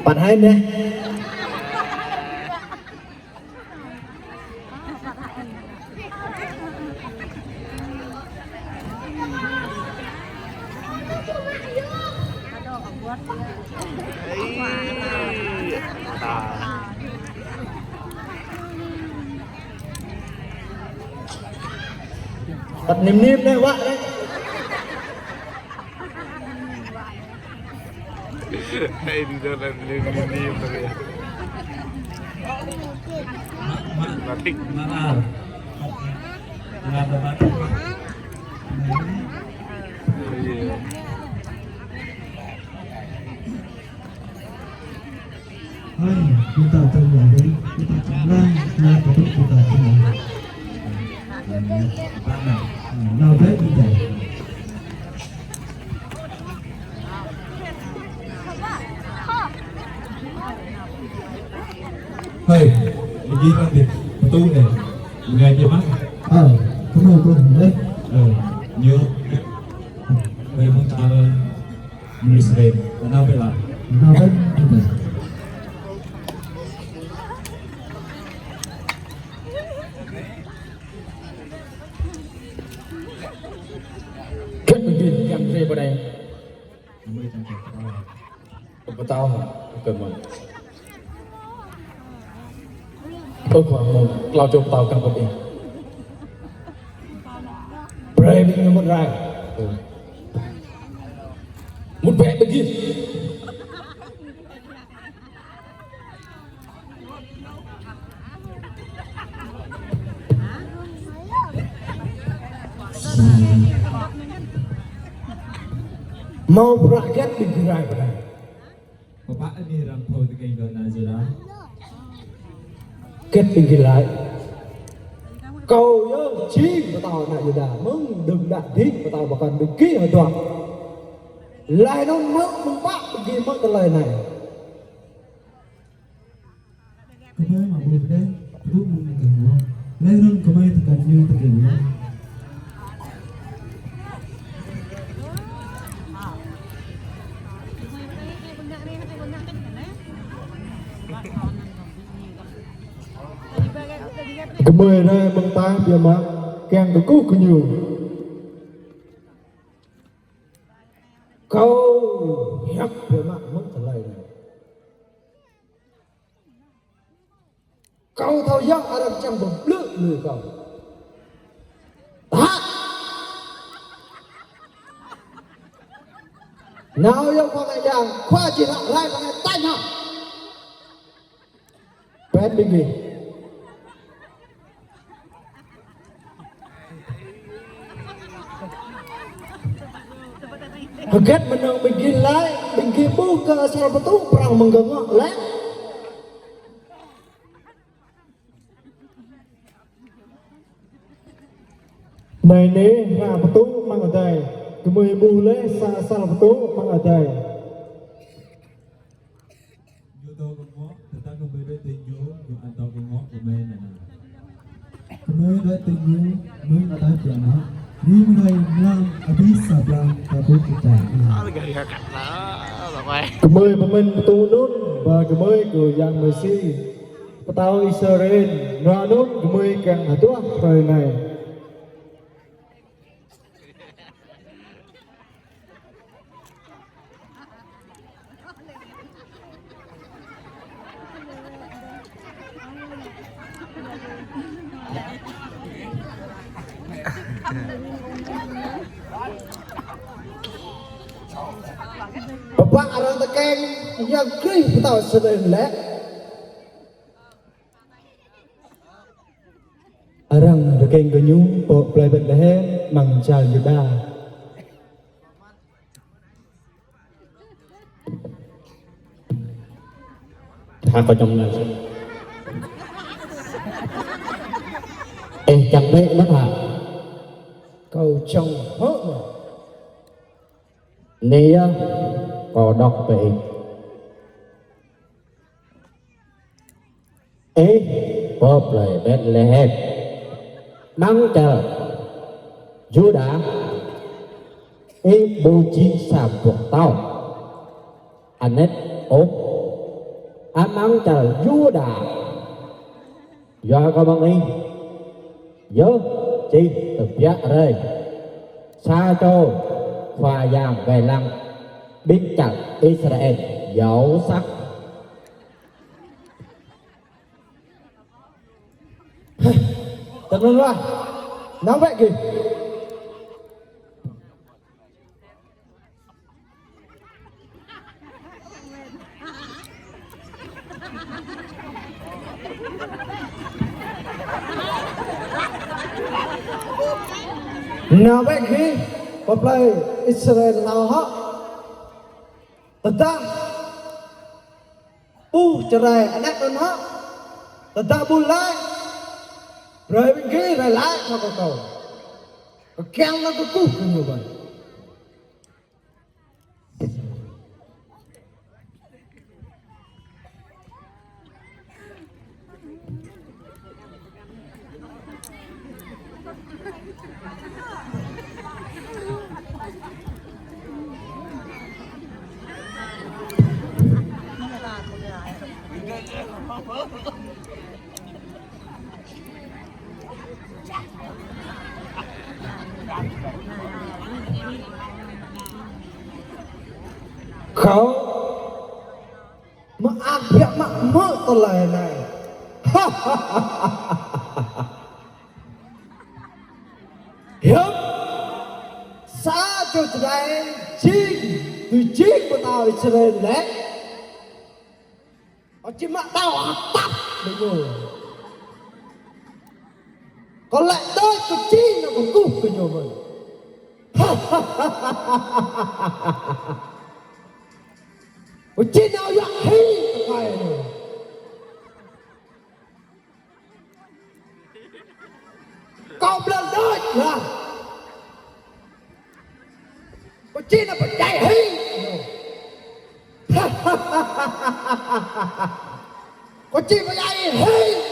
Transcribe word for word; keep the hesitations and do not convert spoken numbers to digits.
Bạn hai nè. Bật nim nim đấy, bác đấy. Ini dah lah, ini, ini, ini, ini. Batik. Mahal. Mahal, mahal. Iya. Hơi, kita tunggu dulu. Kita tunggu. Nah, kita tunggu. Nah, baik kita. Hơi, đi ra đi. Pơtŭ anai. Ngai kơ mă. Ờ, pơtŭ, pơtŭ, đấy. Ờ, nhớ. Hơi, mơ̆ng ta Mnuih sering, kenapa lah? Kenapa? Kek mungkin yang saya pada. Pơtao, pơtao. Ơ khua mơ̆ng, klâo čô pơtao kăng pơpĭ. Brơi ƀing ñu mŭt rai. Mŭt bĕ ƀing gih. Hmâo bruă hơget ƀing gih rai pơ anai? Pơpă anai arăng thâo tơkeng kơ ană Yuđa? Hơget ƀing gih laĭ? Kâo yơh jing pơtao ană Yuđa, mơ̆ng đưm đă dih pơtao pơkŏn ƀing gih hơduah. Laih anŭn mơ̆ mơ̆ng pă ƀing gih mơ̆ tơlơi anai? Gơmơi mă ƀuh đeh, ƀuh mơ̆ng tơlơi anŭn. Laih anŭn gơmơi tơkeng ñu tơkeng ñu. Gơmơi rai mơ̆ng ta biă mă kiăng kơkuh kơ ñu. Kâo hiăp biă mă mơ̆ng tơlơi anai. Kâo thâo yơh arăng čang pơblư̆ lui kâo. Tah. Nao yơh khua ngă yang, khua či hră rai pơ anai tañ hă. Pĕt ƀing gih. Hơget mơnơ̆ng ƀing gih laĭ, ƀing gih ƀuh kơ asăr pơtŭ prăng mơ̆ng gơ̆ ngŏ lĕ. Anai nê, hră pơtŭ amăng adai. Gơmơi ƀuh laih sa asăr pơtŭ amăng adai. Ñu dŏ kơ ngŏ, tơdah gơmơi đuaĭ tui ñu, ñu ăt dŏ kơ ngŏ gơmơi nanao. Gơmơi đuaĭ tui ñu, mơ̆ng adai biă mă. Rĭm hrơi mlam abih sa blan ta ƀuh kơčah. Gơmơi pơmĭn pơtŭ anŭn, ba gơmơi kơ Yang Mêsi, pơtao Israel, nua anŭn gơmơi kiăng hơduah hrơi anai. Pơpă arăng tơkeng Yang Krist pơtao Israel lĕ? Arăng tơkeng kơ ñu pơ plei Betlehem amăng čar Yuđa. Hă, kâo čŏng ngă. Ih čang bĕ mơ̆n hă? Kâo čŏng hŏ mơ̆n. Anai yơh, kâo dŏ pơ ih. Ih pơ plei Betlehem, amăng čar Yuđa, ih ƀu jing sa boh tâo. Anet ôh, amăng čar Yuđa. Yua kơ mơ̆ng ih, yơh čih tơbiă rai sa čô Khua Yang wai lăng ƀing čar Israel yâo săk. Tơnŭn wa, nao wĕ gih. Nao wĕ gih, pơ plei Israel nao hŏ. Tơdah ƀuh čơrai anet anŭn hă? Tơdah ƀuh laĭ, brơi ƀing gih rai laĭ hăng kâo. Kâo kiăng nao kơkuh kơ ñu ƀơi. Kâo mơak biă mă hmư̆ tơlơi anai. Hiư̆m sa čô čơđai jing, tui jing pơtao Israel lĕ. Kâo či mă tao hơtăp kơ ñu. Kâo laĭ đôč kâo či nao kơkuh kơ ñu mơ̆n. Kâo či nao yua hĭ tơkai ñu. Kâo blơ̆ng đôč lah. Kâo či nao pơdjai hĭ ñu. Kâo či pơdjai hĭ